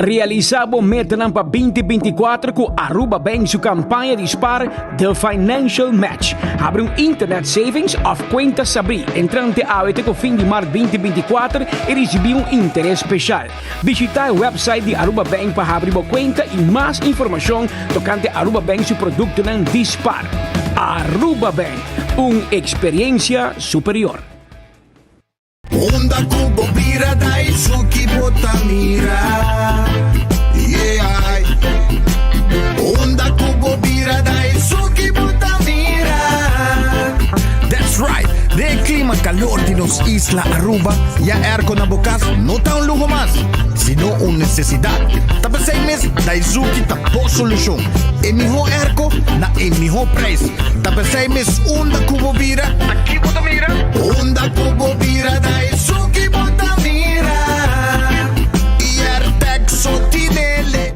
Realisa bo metanan pa 2024 cu Aruba Bank su campaña di spaar The Financial Match. Habri un internet savings of cuenta sabri entrante awe te cu fin di maart 2024 y ricibi un interes special. Bishita e website di Aruba Bank pa habri bo cuenta y mas informacion tocante Aruba Bank su productonan di spaar. Aruba Bank, un experiencia superior. Unda ku bo bira ta esun ki bo ta mira, yeah. Unda ku bo bira ta esun ki bo ta mira. That's right! Den e klima kalor di nos isla Aruba, ya airco na bo kas no ta un luho mas, sino un nesesidat. Ta p'esei mes Daizuki ta bo solushon. E mihó airco na e mihó prijs. Ta p'esei mes unda ku bo bira, ta ki bo ta mira? Unda ku bo bira ta esun ki bo ta mira. Iertec so tinele.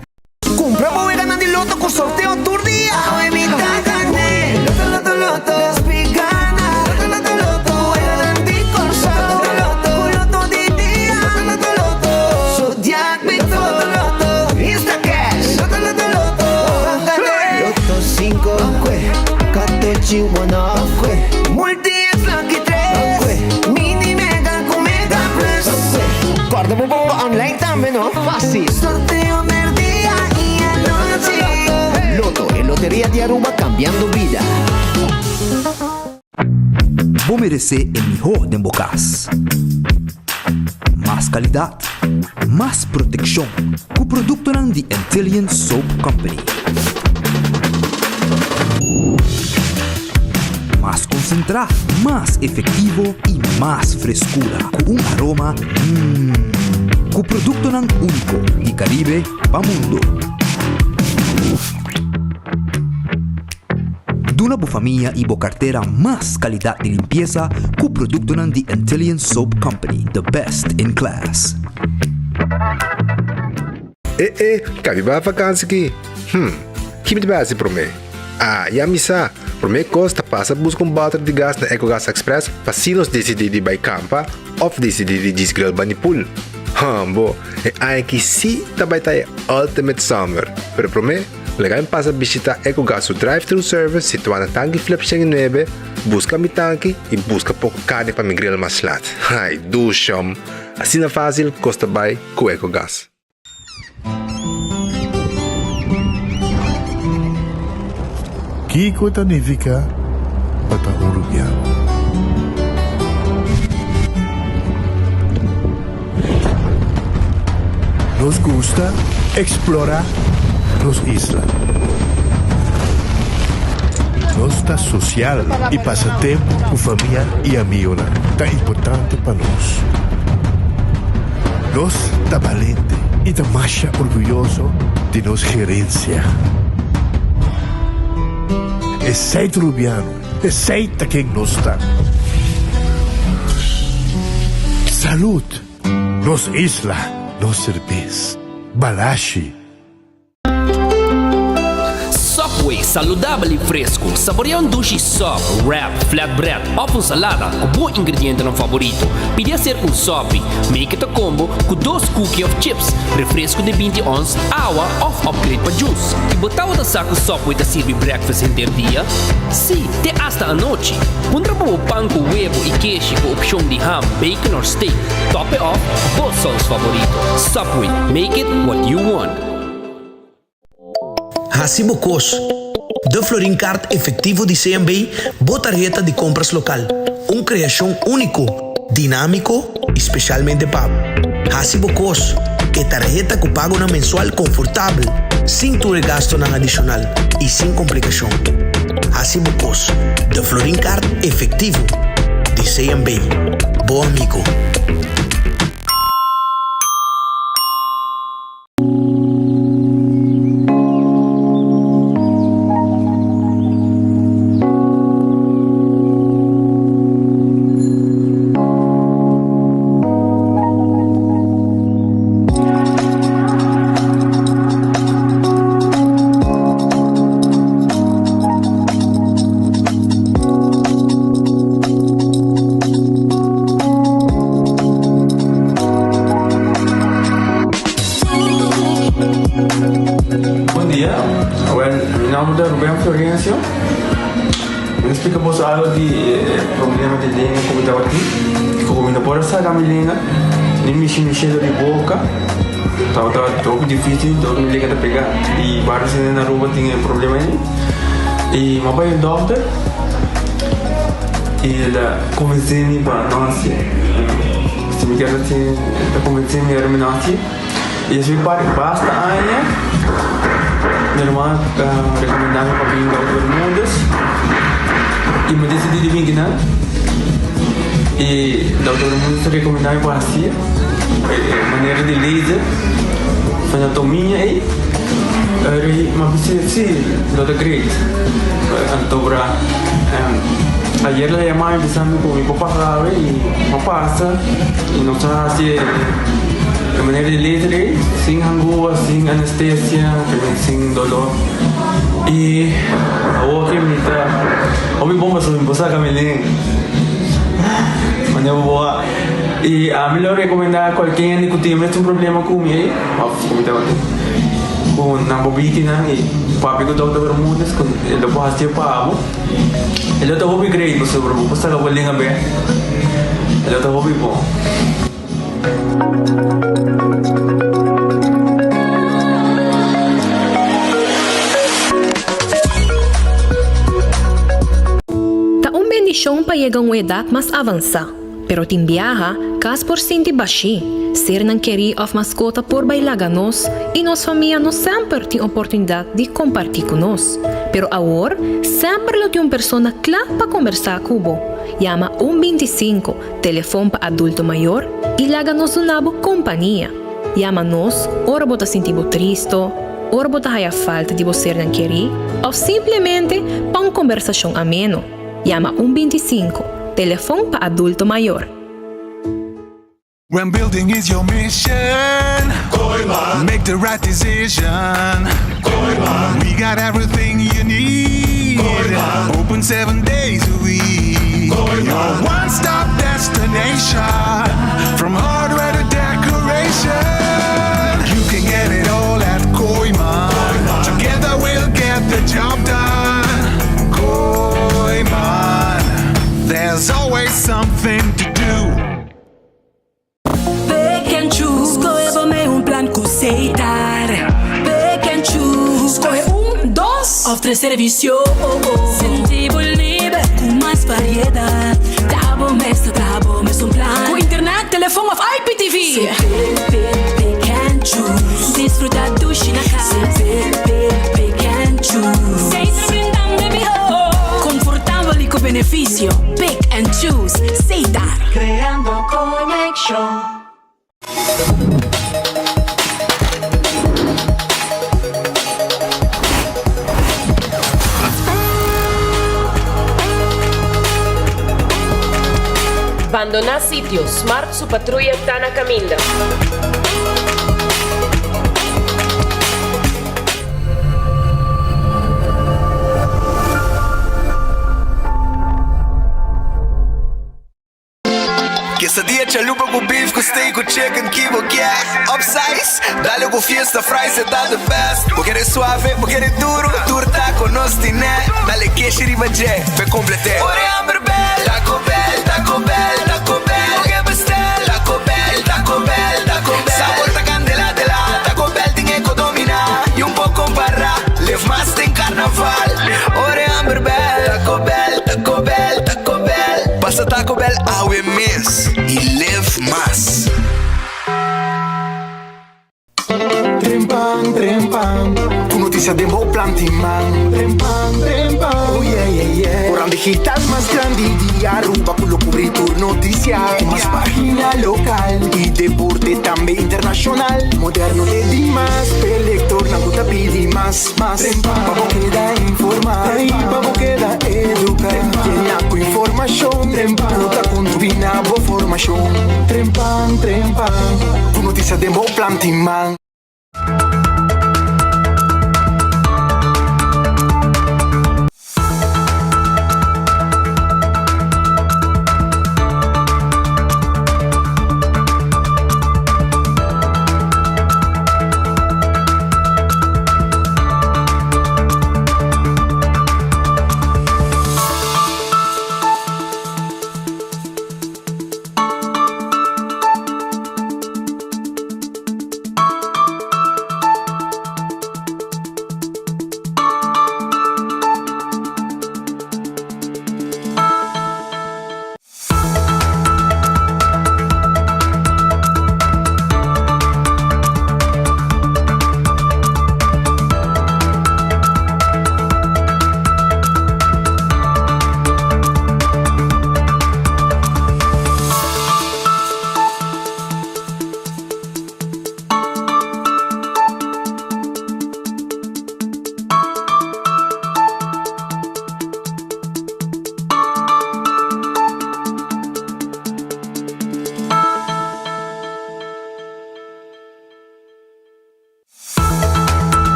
Kumpra bo weganan di loto ku sorteo tur dia. Awe mi ta gané. Loto, loto, loto. Nos pi gana. Loto, loto, loto. Weganan di Kòrsou. Loto, loto, ku loto di dia. Loto, loto, loto. Zodiac Loto, loto, loto. Instacash. Loto, loto, loto. Ban gané. Loto sinku. Katochi one off. Multi X lucky tres. Mini mega ku mega plus. Kòrda bo bongo online tambe no. Fásil. Sorteo merdia i anochi. Lotto, e loteria di Aruba cambiando bida. Bo meresé e mihó den bo kas. Mas kalidat, mas protekshon ku produktonan di Antillian Soap Company. Mas konsentrá, mas efektivo i mas freskura ku un aroma mmm. Ku produktonan úniko di Karibe pa mundu. Duna bo famia i bo kartera mas kalidat di limpiesa ku produktonan di Antillian Soap Company, the best in class. E e, kabi bai vakansi ki? Hm, ki mi ta bai hasi promé? Ah, ya mi sa! Promé kos ta pasa buska un bòter di gas na Ecogas Express pa si nos disidí di bai kampa òf disidí di djis grill bani pool. Hòmbo, e aña ki sí ta bai ta e ultimate summer! Pero promé, Laga mi pasa bishita Ecogas su drive-thru service situá na Tanki Flip 109, buska mi tanki i buska poko karni pa mi grill mas lat. Ai, dushom! Asina fásil kos ta bai ku Ecogas. Kiko ta nifiká pa ta un rubiano? Nos gusta explora nos isla. Nos ta social y pasa tempo cu famia y amigonan ta importante pa nos. Nos ta balente y ta masha orguyoso di nos gerencia. Esey ta Rubiano, esey ta ken nos ta. Salud! Nos isla, nos serbes. Balashi. Subway, saludabel y fresco. Saborea un dushi sub, wrap, flatbread of un salada cu bo ingredientenan favorito. Pidi hacer un sopi. Make it a combo cu dos cookie of chips, refresco di binti ons, awa of upgrade pa juice. Y bo tabata sa cu Subway ta sirbi breakfast henter dia? Si, te hasta anochi. Puntra pa bo pan cu webo y keshi cu opcion di ham, bacon or steak. Top it off bo saus favorito. Subway, make it what you want. Hasi bo kos. De Florin Card Efectivo di CMB, bo tarheta di compras local. Un creacion unico, dinamico y specialmente pa bo. Hasi bo kos. E tarheta cu pagonan mensual confortabel, sin tur e gastonan adicional y sin complicacion. Hasi bo kos. De Florin Card Efectivo di CMB. Bo amigo. eksperensia. Mi ta splika boso algu di e problema di lenga ku mi tabatin. Ku mi no por a saka mi lenga, ni mishi mi shelu di boka. Tabata hopi difisil, dor mi lenga ta pega. I varios hende na Aruba tin e problema ei. I mi a bai un dòkter i el a konvensé mi pa no hasié. Si mi kier hasié, el a konvensé mi ora mi no hasié. I esei pa basta aña mi hermano a recomenda mi pa bin Dòkter Bermudez i mi decidí di bin kinan i Dòkter Bermudez a recomenda mi pa hasi e manera di laser anatomia ei mi a bisa si lo ta great anto bra ayer el a yama mi bisa mi ku mi por pasa awe i mi a pasa i nos a hasi e. E manera di laser ei, sin hangua, sin anestesia, también sin dolor. I awor ke mi ta hopi bon pasobra mi por saka mi lenga. Manera bo a. I ami lo rekomendá kualke hende ku tin e mesun problema ku mi ei, òf ku mi tabatin, ku nan por bini kinan i papia ku Dòkter Bermudez ku e lo por hasié pa bo. E lo ta hopi great pasobra bo por saka bo lenga bèk. E lo ta hopi bon. Ta un bendishon pa yega un edat mas avansá, pero tin biaha kas por sinti bashí, sernan kerí òf maskota por bai laga nos i nos famia no semper tin oportunidat di kompartí ku nos. Pero awor semper lo tin un persona kla pa kombersá ku bo. Yama un 25 Telefon pa adulto mayor i laga nos duna bo kompania. Yama nos ora bo ta sinti bo tristo, ora bo ta haya falta di bo sernan kerí òf simplemente pa un kombersashon ameno. Yama un 25, Telefon pa adulto mayor. When building is your mission, Kooyman. Make the right decision, Kooyman. We got everything you need, Kooyman. Open seven days a week, Kooyman. Your one-stop destination, from hardware to decoration. You can get it all at Kooyman. Kooyman. Together we'll get the job done. Kooyman, there's always something to do. Pick and choose, skohe bo mei un plan ku Setar. Pick and choose, skohe un, dos òf tres servisio. Sinti bo liber ku mas variedat. Ta bo mes ta traha bo mes un plan. Ku internet, telefon òf IPTV. Pick, pick, pick and choose. Disfruta dushi na kas. Pick, pick, pick and choose. Setar brindando e mihó. Konfortabel i ku benefisio. Pick and choose. Setar. Creando conexion. Bandoná sitio, Smart su patruya ta na kaminda. Quesadilla chalupa cu beef cu steak cu chicken ki bo kier Upsize, dale cu fiesta fries e ta the best Bo kere suave, bo kere duro, tur taco nos tine Dale keshi riba dje, p'e complete Ora e hamber bel, Taco Bell, Taco Bell, Taco Bell Bo ke bestel, Taco Bell, Taco Bell, Taco Bell Sabor ta candela de la, Taco Bell tin e co domina Y un por compara, live mas den carnaval Ora e hamber bel, Taco Bell, Taco Bell, Taco Bell Pasa Taco Bell awe mes y live mas. Trempan, trempan, ku notisia den bo plan tin man. Trempan, trempan, oh yeah, yeah, yeah. Koran digital mas grandi di Aruba ku lo kubri tur notisia. Ku mas pagina lokal i deporte tambe internashonal. Moderno te dimas, p'e lektornan ku ta pidi mas, mas. Pa bo keda informá i pa bo keda eduká. Yena ku informashon ku ta kontribuí na bo formashon. Trempan, trempan. Ku notisia den bo plan tin man.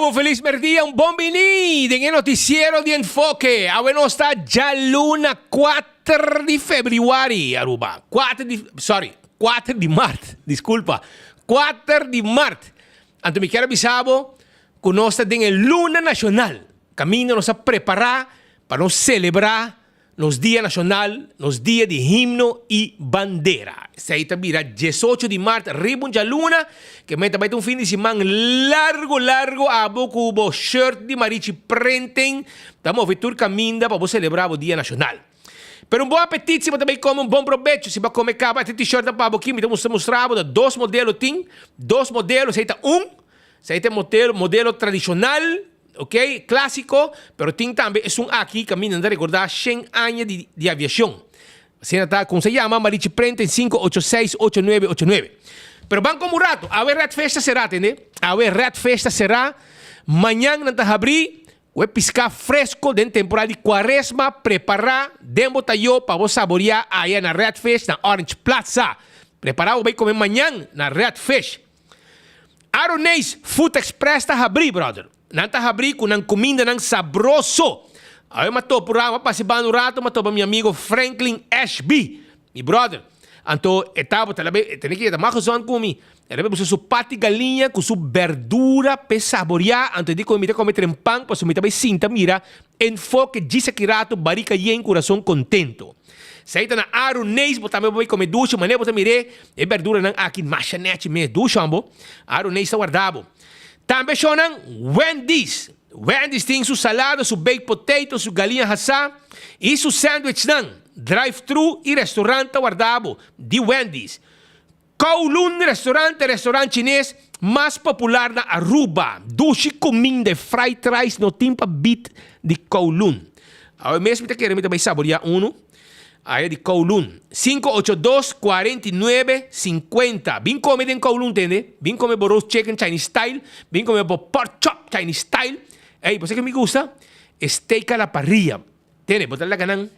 un felis merdia, un bon bini den e noticiero di Enfoke. Awe nos ta djaluna 4 di februari, Aruba. 4 di, sorry, 4 di mart, disculpa. 4 di mart. Anto mi kier a bisa bo cu nos ta den e luna nacional. Caminda nos a prepara pa nos celebra Nos dia nashonal, nos dia di himno i bandera. Esei ta bira diesocho di mart riba un djaluna, ke men ta bai ta un fin di siman largu largu abo ku bo shirt di Marichi Printing ta move tur kaminda pa bo selebrá bo dia nashonal. Pero un bon apetit si bo ta bai kome un bon probecho si bo a kome kaba e t-shirt pa bo aki mi ta mustra mustra bo ta dos modelo tin, dos modelo esei ta un, esei ta e modelo modelo tradishonal. Ok, clásico, pero tin tambe esun aki caminda nan ta recorda shen aña di di aviacion. Asina ta con sa yama Marichi Prent en 5868989. Pero ban como un rato, awe Red Fish ta cera tende, awe Red Fish ta cera, mañan nan ta habri cu e pisca fresco den temporada di cuaresma prepara den bo tayo pa bo saboria aya na Red Fish na Orange Plaza. Prepara bo bay come mañan na Red Fish. Aroneis Food Express ta habrí, brother. Nan ta habrí ku nan kumindanan sabroso. Awe m'a topa un rato, m'a pasa e banda un rato, m'a topa mi amigo Franklin Ashby, mi brother. Anto e tabata la be, e tene ki e ta mas gezond ku mi. El a be buska su pati galiña ku su berdura p'e saboriá. Anto e di ku mi ta kome trempan pasobra mi ta bai sinta mira Enfoke djis aki rato barika yen kurason kontento. Esei ta na aru neis bo tambe bo bai kome dushi manera bo ta mir'é e berduranan aki masha nechi mes dushi hombo aru neis ta warda bo. Tambe shownan Wendy's Wendy's tin su salada su baked potato su galiña hasá i su sandwichnan drive thru i restaurant ta warda bo di Wendy's. Kowloon Restaurant e restaurant chines mas popular na Aruba. Dushi cuminda e fried rice no tin pa beat di Kowloon. Awe mes mi ta kere mi ta bay saboria uno aya di Kowloon. 582 49 50 Bin come den Kowloon tende. Bin come bo roast chicken Chinese style. Bin come bo pork chop Chinese style. Ey bo sa ke mi gusta? E steak a la parrilla. Tende bo ta laga nan.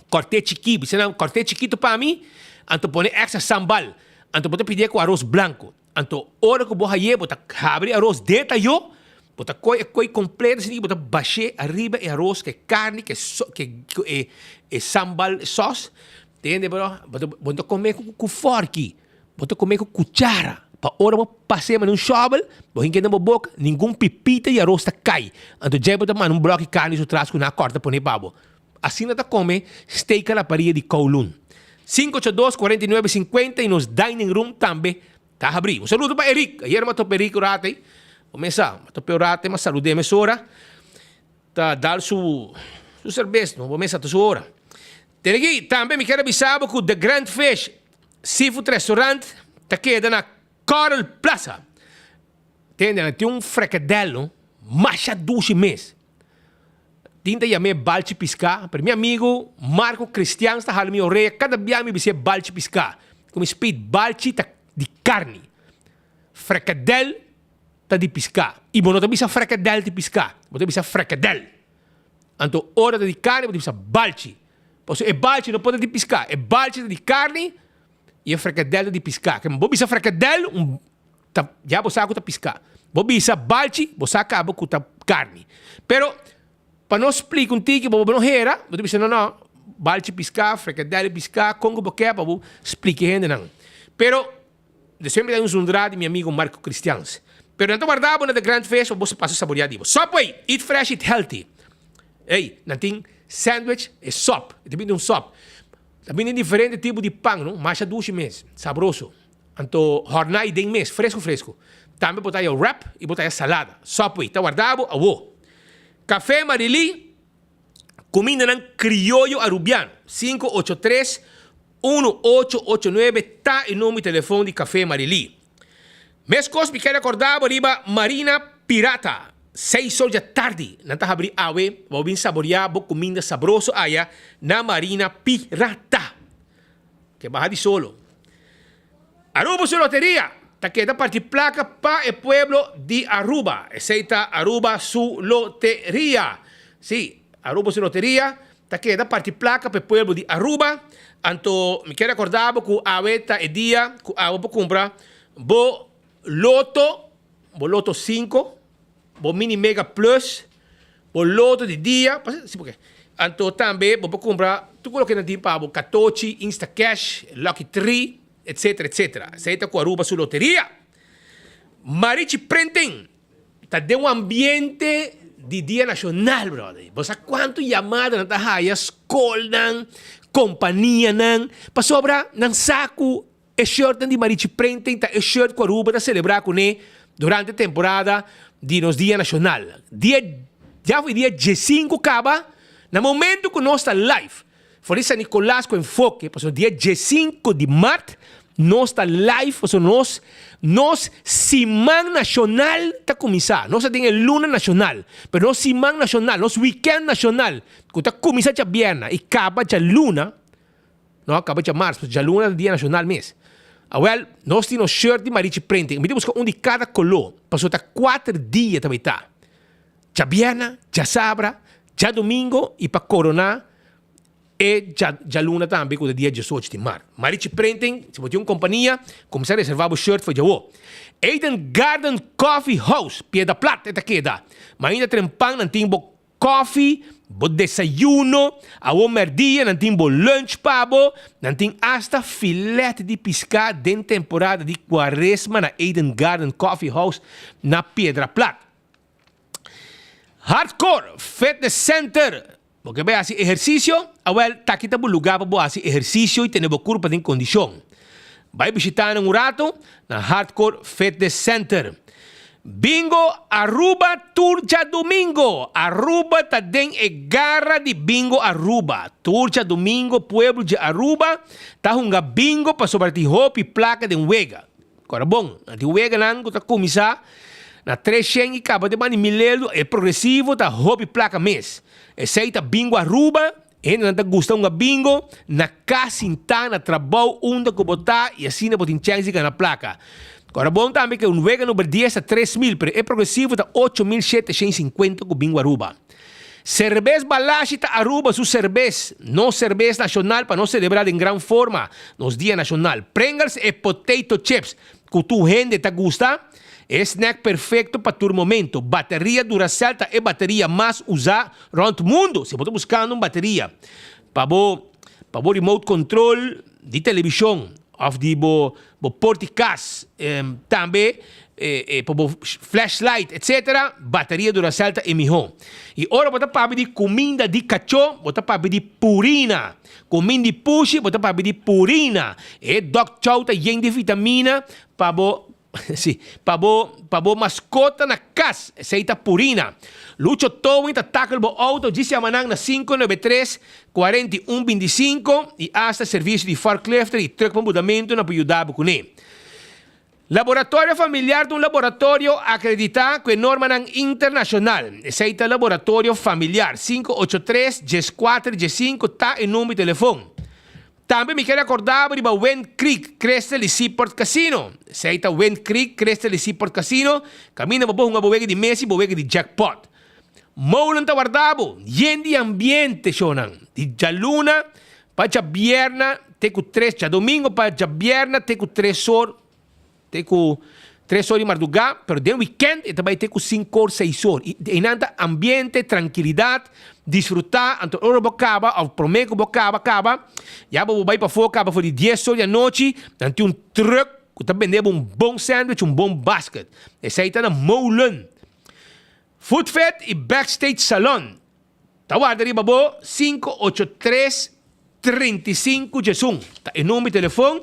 Kòrt'é chikí, bisa nan, kòrt'é chikitu pa mi, anto pone èkstra sambal. Anto bo ta pidié ku aros blanku. Anto ora ku bo hayé, bo ta habri aros den tayó, bo ta koi e koi kompleto asina i bo ta bash'é ariba e aros ku e karni, ku e so, ku e e sambal, e sòs. Tende bro, bo ta bo no ta kome ku fòrki, bo ta kome ku kuchara. Pa ora bo pas'é manera un shòbel, bo hink'é den bo boka, ningun pipita di aros ta kai. Anto djei bo ta manda un blòki karni su tras ku nan a kòrta pone pa bo. Asina ta come steak a la parilla di Kowloon. 582 49 50 y nos dining room tambe ta habri. Un saludo pa Eric. Ayer m'a topa Eric un rato ey. Bo mesa, m'a topa un rato ey, m'a salud'e mesora. Ta dal su su cerbes, no? Bo mesa ta su ora. Tene aki tambe mi kier a bisa bo cu The Grand Fish Seafood Restaurant ta keda na Coral Plaza. Tende, nan tin un frikadel no, masha dushi mes. Tin ta yam'é balchi piská, pero mi amigu Marco Cristians ta hala mi orea kada bia mi bis'é balchi piská. Ku mi spit balchi ta di karni, frikadel ta di piská. I bo no ta bisa frikadel di piská, bo ta bisa frikadel. Anto ora ta di karni bo ta bisa balchi. Pasobra e balchi no por ta di piská, e balchi ta di karni i e frikadel ta di piská. Ke bo bisa frikadel un Ta ya bo sa ku ta piská. Bo bisa balchi, bo sa kaba ku ta karni. Pero pa no splika un tiki bo no hera, bo ta bisa no no, balchi piská, frikadèl piská, kon ku bo ke pa bo splika e hendenan. Pero despues mi ta un zundra di mi amigo Marco Christians. Pero nan ta warda bo na The Grand Fish pa bo pasa saboreá di bo. Subway, eat fresh, eat healthy. Ey, nan tin sandwich e sòp, e ta bini un sòp. Ta bini diferente tipo di pan no, masha dushi mes, sabroso. Anto hornai den mes, fresco fresco. Tambe bo ta haya wrap y bo ta haya salada. Subway ta warda bo awo. Café Marilí, cumindanan crioyo Arubiano. 583 1889 ta e number di telefon di Café Marilí. Mescos mi kier recorda bo riba Marina Pirata. Seis or dja tardi nan ta habri awe pa bo bin saborea bo cuminda sabroso aya na Marina Pirata. Ke baha di solo. Aruba su loteria ta keda parti placa pa e pueblo di Aruba. Esey ta Aruba su loteria. Si, Aruba su loteria ta keda parti placa pa e pueblo di Aruba. Anto mi kier recorda bo cu awe ta e dia cu awe por cumpra bo loto, bo loto cinco. bo Mini Mega Plus, bo Loto di dia, si por ke. Anto tambe bo por kumpra tur loke nan tin pa bo, Katochi, Instacash, Lucky Tree, etcetera, etcetera. Esei ta ku Aruba su loteria. Marichi Printing ta den un ambiente di Dia Nacional, brother. Bo sa cuanto yamada nan ta haya, scolnan, companianan, pasobra nan sa cu e shirtnan di Marichi Printing ta e shirt cu Aruba ta celebra cune durante temporada di nos Dia Nacional. Dia, ya foi dia diesinco caba, na momento cu nos ta live, For di San Nicolas cu enfoke, pasobra dia diesinco di mart nos ta live, pasobra nos nos siman nacional ta cuminsa. Nos ta den e luna nacional, pero nos siman nacional, nos weekend nacional cu ta cuminsa djabierna y caba djaluna, no caba djamars, pasobra djaluna ta dia nacional mes. Awel, nos tin nos shirt di Marichi Printing. Mi ta busca un di cada color, pasobra ta cuater dia ta bay ta. Djabierna, djasabra, djadomingo y pa corona e djaluna tambe cu ta dia diesocho di mart. Marichi Printing, si bo tin un compania, cuminsa reserva bo shirt for djawo. Eden Garden Coffee House, Piedra Plat e ta keda. Ma ainda trempan nan tin bo coffee, bo desayuno, awo merdia nan tin bo lunch pa bo, nan tin hasta filet di pisca den temporada di cuaresma na Eden Garden Coffee House na Piedra Plat. Hardcore Fitness Center, Bo ke bai hasi ehersisio? Awel, taki ta bo lugá pa bo hasi ehersisio i tene bo kurpa den kondishon. Bai bishitá nan un rato na Hardcore Fitness Center. Bingo Aruba tur djadumingo! Aruba ta den e gara di Bingo Aruba. Tur djadumingo pueblo dje Aruba ta hunga bingo pasobra tin hopi plaka den wega. Ora bon, nan tin weganan ku ta kuminsá na tres shen i kaba te banda di mil euro, e progresivo ta hopi plaka mes. Esei ta bingo Aruba, e hendenan ta gusta hunga bingo na kas sintá na trabou unda ku bo ta i asina bo tin chèns di gana plaka. Ora bon tambe ku un wega number dies ta 3000 pero e progresivo ta 8750 ku bingo Aruba. Serbes Balashi ta Aruba su serbes, nos serbes nacional pa nos celebra den gran forma nos dia nacional. Pringles e potato chips cu tur hende ta gusta, e snack perfecto pa tur momento. Bateria Duracell ta e bateria mas usa rond mundo. Si bo ta buscando un bateria pa bo pa bo remote control di television of di bo bo porti cas, tambe pa bo flashlight etc. Bateria Duracell ta e miho. Y ora bo ta papia di cuminda di cacho, bo ta papia di Purina. Cuminda di pushi, bo ta papia di Purina. E dog chow ta yen di vitamina pa bo si, pa bo pa bo mascota na cas. Esey ta Purina. Lucho Towing ta tackle bo auto djis yama nan na 593 41 25 y hasta servicio di forklifter y truck pa mudamento nan por yuda bo cune. Laboratorio Familiar ta un laboratorio acredita cu e normanan internacional. Esey ta Laboratorio Familiar. 583 14 15 ta e number di telefon. Tambe mi kier acorda bo riba Wind Creek, Crystal y Seaport Casino. Esey ta Wind Creek, Crystal y Seaport Casino. Caminda bo por hunga bo wega di mesa y bo wega di jackpot. Molen ta warda bo, yen di ambiente shownan. Di djaluna pa djabierna te ku tres, djadomingo pa djabierna te ku tres or, te ku tres or di mardugá, pero den wikènt e ta bai te ku sinku or, seis or. I einan ta ambiente, trankilidat, disfrutá, anto ora bo kaba òf promé ku bo kaba kaba, ya bo bo bai pafó kaba for di dies or di anochi, nan tin un trùk ku ta bende bo un bon sandwich, un bon basket. Esei ta na Molen. Food Fit y Backstage Salon ta warda riba bo 583 35 diesun ta e number di telefon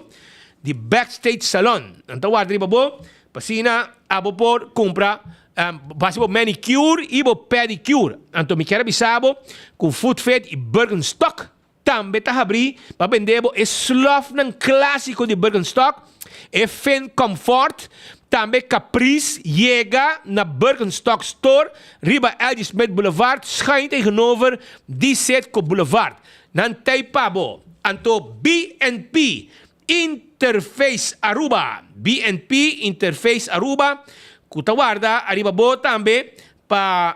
di Backstage Salon. Nan ta warda riba bo pa asina abo por cumpra haci bo manicure y bo pedicure. Anto mi kier a bisa bo cu Food Fit y Birkenstock Tambe ta habrí pa bende bo e slòfnan klásiko di Birkenstock, e Finn Comfort, tambe Caprice yega na Birkenstock Store riba LG. Smith Boulevard schuin tegenover di Citgo Boulevard. Nan t'ei pa bo. Anto BNP Interface Aruba, BNP Interface Aruba, ku ta warda ariba bo tambe pa.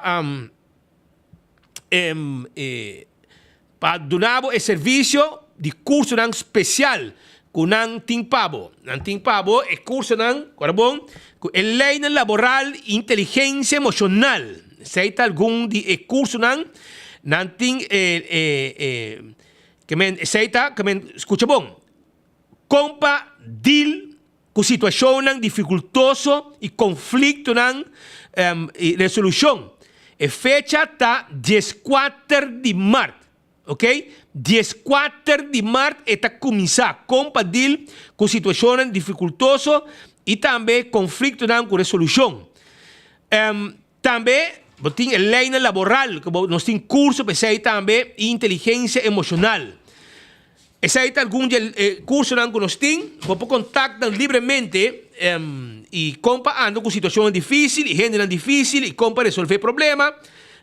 Pa duna bo e servisio di kursonan spesial. Ku nan tin pa bo. Nan tin pa bo e kursonan, ora bon, ku e leinan laboral i inteligensia emoshonal. Esei ta algun di e kursonan. Nan tin e, e, e, ke men, esei ta, ke men, skucha bon, kon pa deal ku situashonnan difikultoso i konfliktonan i resolushon. E fecha ta dieskuater di mart. Ok, dieskuater di mart e ta kuminsá kon pa dil ku situashonnan difikultoso i tambe konfliktonan ku resolushon. Tambe bo tin e leinan laboral ku bo nos tin kurso pa esei tambe i inteligensia emoshonal. Esei ta algun di e kursonan ku nos tin. Bo por kontak nan libremente i kon pa anda ku situashonnan difísil i hendenan difísil i kon pa resolvé problema.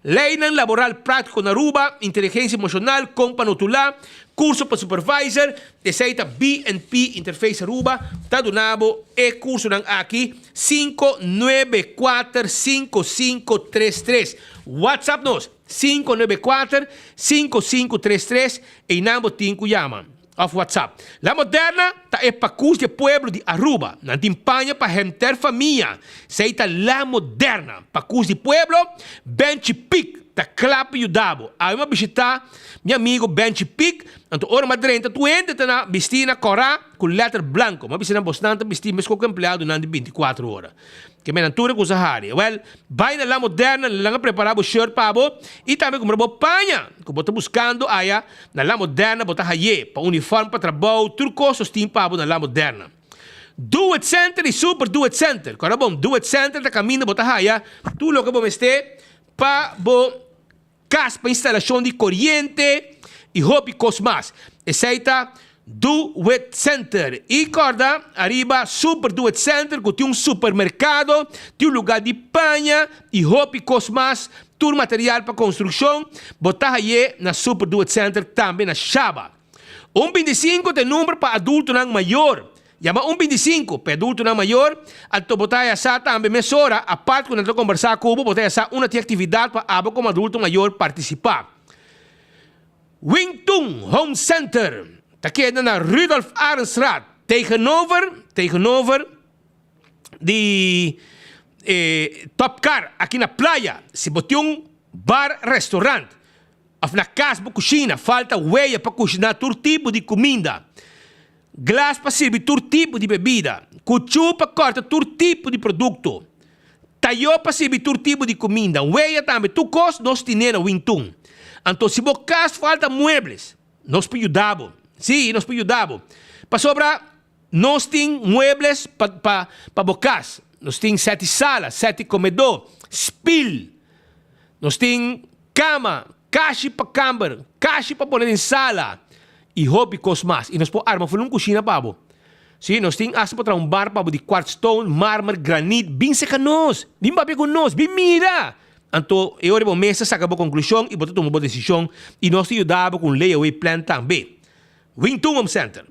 Leinan laboral práktiko na Aruba, inteligensia emoshonal, kon pa notulá, kurso pa supervisor. Esei ta BNP Interface Aruba ta duna bo e kursonan aki 594 5533. WhatsApp nos 594 5533. Einan bo tin ku yama òf WhatsApp. La Moderna ta e pakus di e pueblo di Aruba. Nan tin paña pa henter famia. Esei ta La Moderna, pakus di pueblo. Benchi Pik ta kla pa yuda bo. Awe mi a bishita mi amigo Benchi Pik, anto ora mi a drenta tur hende ta na bisti na kòrá ku lèter blanko. Mi a bisa nan bosnan ta bisti meskos ku empleadonan di bintikuater ora. Ke menan tur e kusa hari. Wèl, bai na La Moderna, nan a prepará bo shirt pa bo i tambe kumpra bo paña ku bo ta buskando aya na La Moderna bo ta hay'é, pa unifòrm pa trabou, tur kos nos tin pa bo na La Moderna. Do It Center i Super Do It Center. Kòrda bon, Do It Center ta kaminda bo ta haya tur loke bo mester pa bo Kas pa instalashon di koriente i hopi kos mas. Esei ta Do It Center. I kòrda ariba Super Do It Center ku tin un supermerkado, tin un lugá di paña i hopi kos mas. Tur material pa konstrukshon bo ta haye na Super Do It Center tambe na Shaba. Un bintisinku ta e number pa adultonan mayor. Yama un bintisinku pa e adultonan mayor, anto bo ta haya sa tambe mesora, apart ku nan ta kombersá ku bo, bo ta haya sa unda tin aktividat pa abo komo adulto mayor partisipá. Wing Tun Home Center ta keda na Rudolf Arendstraat, tegenover, tegenover, di e Top Car aki na Playa. Si bo tin un bar, restaurant of na kas bo kushina falta weya pa kushiná tur tipo di kuminda, glas pa sirbi tur tipo di bebida, kuchú pa kòrta tur tipo di produkto, tayó pa sirbi tur tipo di kuminda, weya tambe, tur kos nos tine na Wintun. Anto si bo kas falta muebles, nos por yuda bo. Sí, nos por yuda bo. Pasobra Nos tin muebles pa pa pa bo kas. Nos tin sèti sala, sèti komedó, spil. Nos tin kama, kashi pa kamber, kashi pa pone den sala i hopi kos mas. I nos por arma ful un kushina pa bo. Sí, nos tin asta por traha un bar pa bo di kwartstone, marmer, granit. Bin seka nos! Bin papia ku nos! Bin mira! Anto e ora bo mes ta saka bo konklushon i bo ta tuma bo desishon i nos ta yuda bo ku un layaway plan tambe. Wingtun Home Center.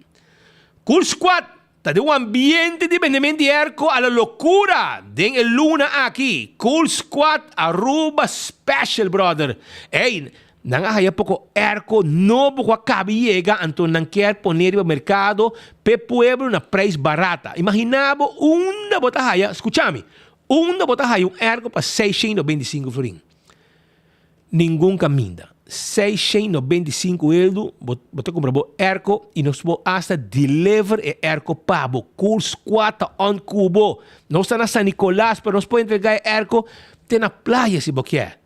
Cool Squad ta den un ambiente di bendement di airco a la locura den e luna aki. Cool Squad Aruba Special brother. Ey, nan a haya poco airco nobo cu a caba yega anto nan kier pone riba mercado p'e pueblo na prijs barata. Imagina bo unda bo ta haya, scucha mi, unda bo ta haya un airco pa 695 florin. Ningun kaminda. 695 eldu bo bo ta kumpra bo airco i nos por asta deliver e airco pa bo. Cool Squad ta on ku bo. Nos ta na San Nicolas pero nos por entrega e airco te na playa si bo kier.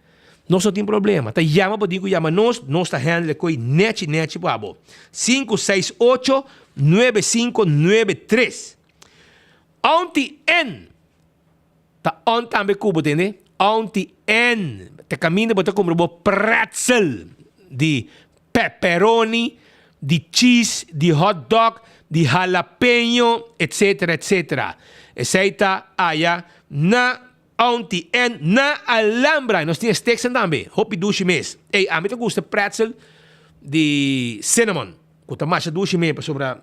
Nos no tin problema. Ta yama bo tin ku yama nos, nos ta handle e koi nechi nechi pa bo. 568 9593. Auntie N. Ta on tambe ku bo tende? Auntie Ann ta kaminda bo ta kumpra bo pretzel di pepperoni, di cheese, di hot dog, di jalapeño, etcetera, etcetera. Esei ta aya na Auntie Ann na Alhambra. Nos tin e steaknan tambe, hopi dushi mes. Ey, ami ta gusta pretzel di cinnamon, ku ta masha dushi mes pasobra.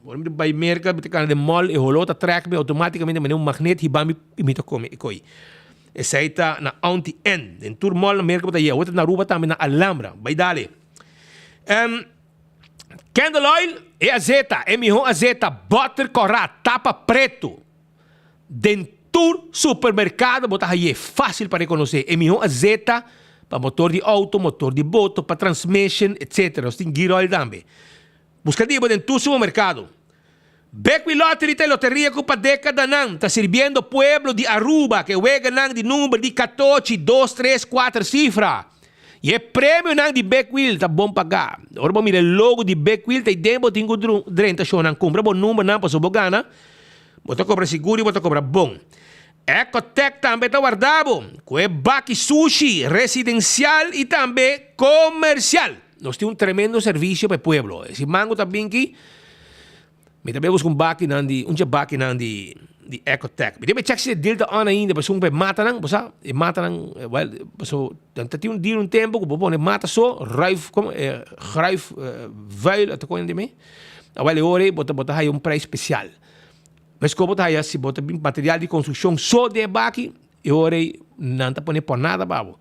Ora mi ta bai Merca, mi ta cana den mall, e holo ta trek mi automaticamente manera un magnet hiba mi y mi ta come e coi. Esey ta na Auntie Ann. Den tur mall na Merca bo ta yega. Awor ta na Aruba tambe na Alhambra. Bai dale. Candle oil, e azeta, e mihó azeta, bòter kòrá, tapa pretu. Den tur supermerkado bo ta hañ'é fásil pa rekonosé. E mihó azeta pa motor di outo, motor di boto, pa transmission, etc. Nos tin gear oil tambe. Buska di bo den tur supermerkado. Bekwin Lottery ta e loteria ku pa dékadanan ta sirbiendo pueblo di Aruba ku e weganan di number di katochi, dos, tres, kuater sifra. I e premionan di Bekwil ta bon pagá. Ora bo mira e logo di Bekwil ta ei den bo tin ku drenta shownan kumpra bo numbernan pasobra bo gana. Bo ta kobra sigur i bo ta kobra bon. Ecotec tambe ta warda bo ku e baki sushi residensial i tambe komersial. Nos tin un tremendo servisio pa e pueblo. E siman ku ta bin aki, mi ta bai buska un bakinan di, un dje bakinan di di Ecotec. Mi tin bai chèk si e deal ta on ainda pasobra pa e matanan, bo sa, e matanan, wèl, pasobra nan ta tin un deal un tempu ku bo pone mata so, ruif, komo, gruif, vuil, ata kon di mi. Awèl e ora ei bo ta bo ta haya un prijs spesial. Meskos bo ta haya si bo ta bin material di konstrukshon so den e baki, e ora ei nan ta pone por nada pa bo.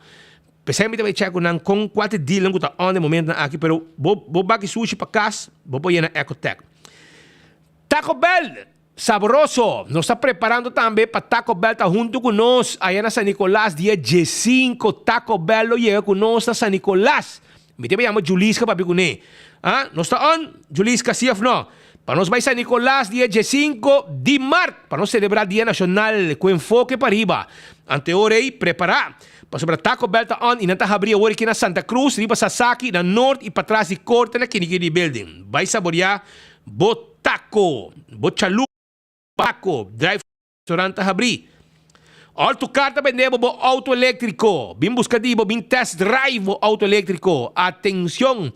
P'esei mi ta bai chèk ku nan kon kua ta e dealnan ku ta on den momentonan aki, pero bo bo baki sushi pa kas, bo por yena Ecotec. Taco Bell, sabroso! Nos ta preparando tambe pa Taco Bell ta huntu ku nos aya na San Nicolas dia diesinko. Taco Bell lo yega ku nos na San Nicolas. Mi ta bai yama Juliska papia kuné. Ah, nos ta on, Juliska, si of no? Pa nos bai San Nicolas dia diesinko di mart pa nos selebrá Dia Nashonal ku enfoke pariba. Ante ora ei, prepará, pasobra Taco Bell ta on i nan ta habrí awor aki na Santa Cruz, riba Sasaki, na Noord i patras di Korte na Kinikini Building. Bai saboriá bo taco, bo chalupa, taco, drive Restaurant ta habrí. Alto Car ta bende bo bo auto eléktriko. Bin buska di bo, bin test drive bo auto eléktriko. Atencion!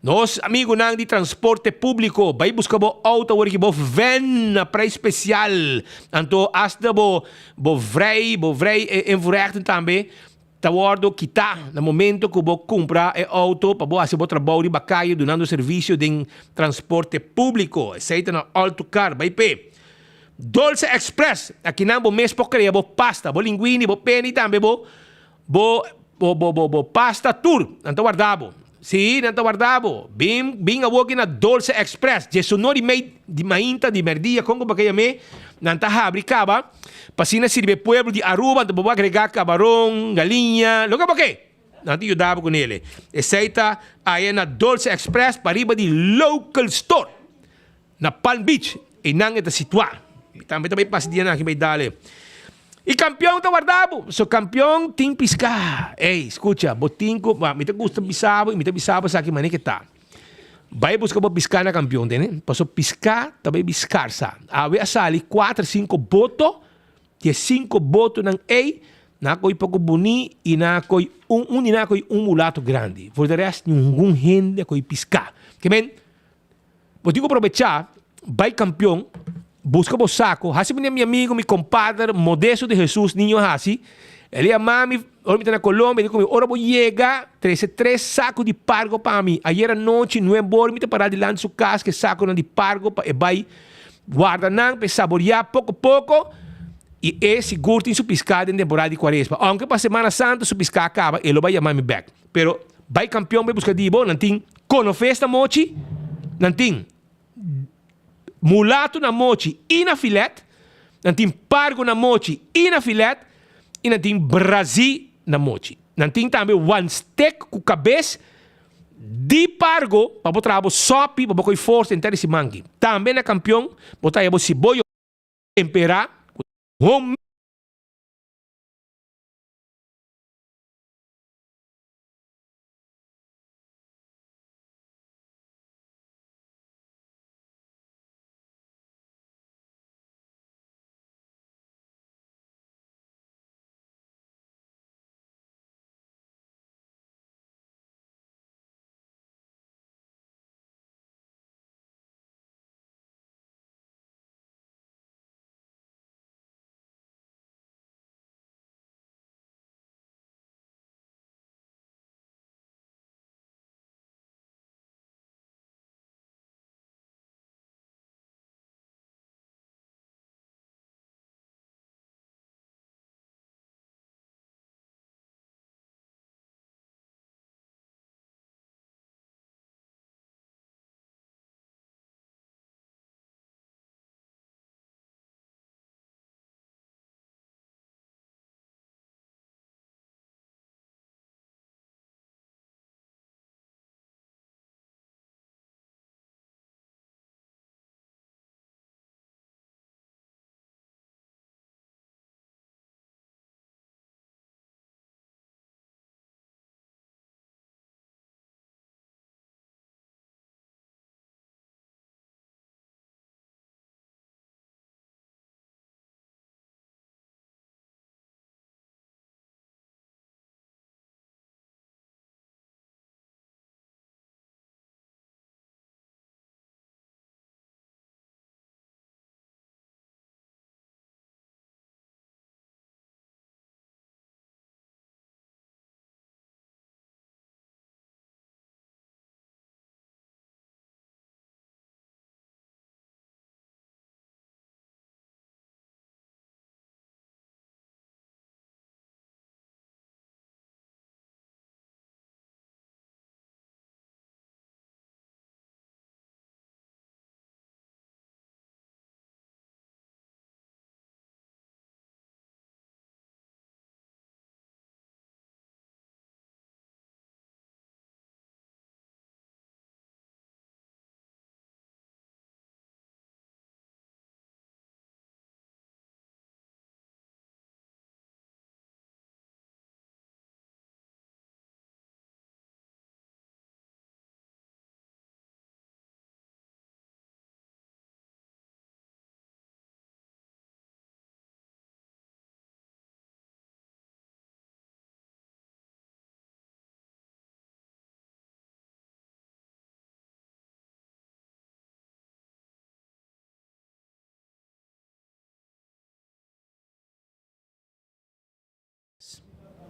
Nos amigunan di transporte públiko, bai buska bo auto awor ki bo van na prijs spesial. Anto hasta bo bo vrij, bo vrij invoerrechten tambe ta wòrdu kitá na momento ku bo kumpra e auto pa bo hasi bo trabou riba kaya dunando servisio den transporte públiko. Esei ta na Alto Car. Bai p'e. Dolce Express, akinan bo mes por krea bo pasta, bo linguini, bo peni tambe bo bo bo bo bo bo pasta tur. Nan ta warda bo. Sí, nan ta warda bo. Bin bin awoki na Dolce Express, diesunor i mei di mainta, di merdia, kon ku bo ke yam'é, nan ta habri kaba pa asina sirbi e pueblo di Aruba, anto bo por agrega kabaron, galiña, loke bo ke. Nan ta yuda bo ku nele. Esei ta aya na Dolce Express pariba di Local Store. Na Palm Beach, einan e ta situá. Mi tambe ta bai pasa dianan aki bai dale. I kampion ta warda bo. So kampion tin piská. Ey, skucha, bo tin ku, mi ta gusta bisa bo i mi ta bisa bo esaki manera ke ta. Bai buska bo piská na kampion, tende? Paso piská ta bai bin skarsa. Awe a sali kuater, sinku boto, di e sinku botonan ey, nan a koy poko buni i nan a koy un, un di nan a koy un mulato grandi. For de rest, ningun hende a koy piská. Ke men, Bo tin ku probechá, bai kampion, buska bo sako, hasi manera mi amigu, mi kompader Modesto de Jesus Niño a hasi. El a yama mi ora mi ta na Colombia, el di ku mi, ora bo yega, trese tres sako di pargo pa mi. Ayer anochi nuebe ora mi ta pará dilanti su kas ku e sakonan di pargo pa e bai warda nan, pa e saboriá poko poko, i e sigur tin su piská den temporada di kuaresma. Ounke pa Semana Santa su piská a kaba, e lo bai yama mi bèk. Pero bai kampion bai buska di bo, nan tin konofes na mochi, nan tin mulato na mochi i na filet, nan tin pargo na mochi i na filet, i nan tin brazí na mochi. Nan tin tambe wanstek ku kabes di pargo pa bo traha bo sòpi pa bo koi forsa henter di siman aki. Tambe na kampion bo ta haya bo siboyo temperá ku home.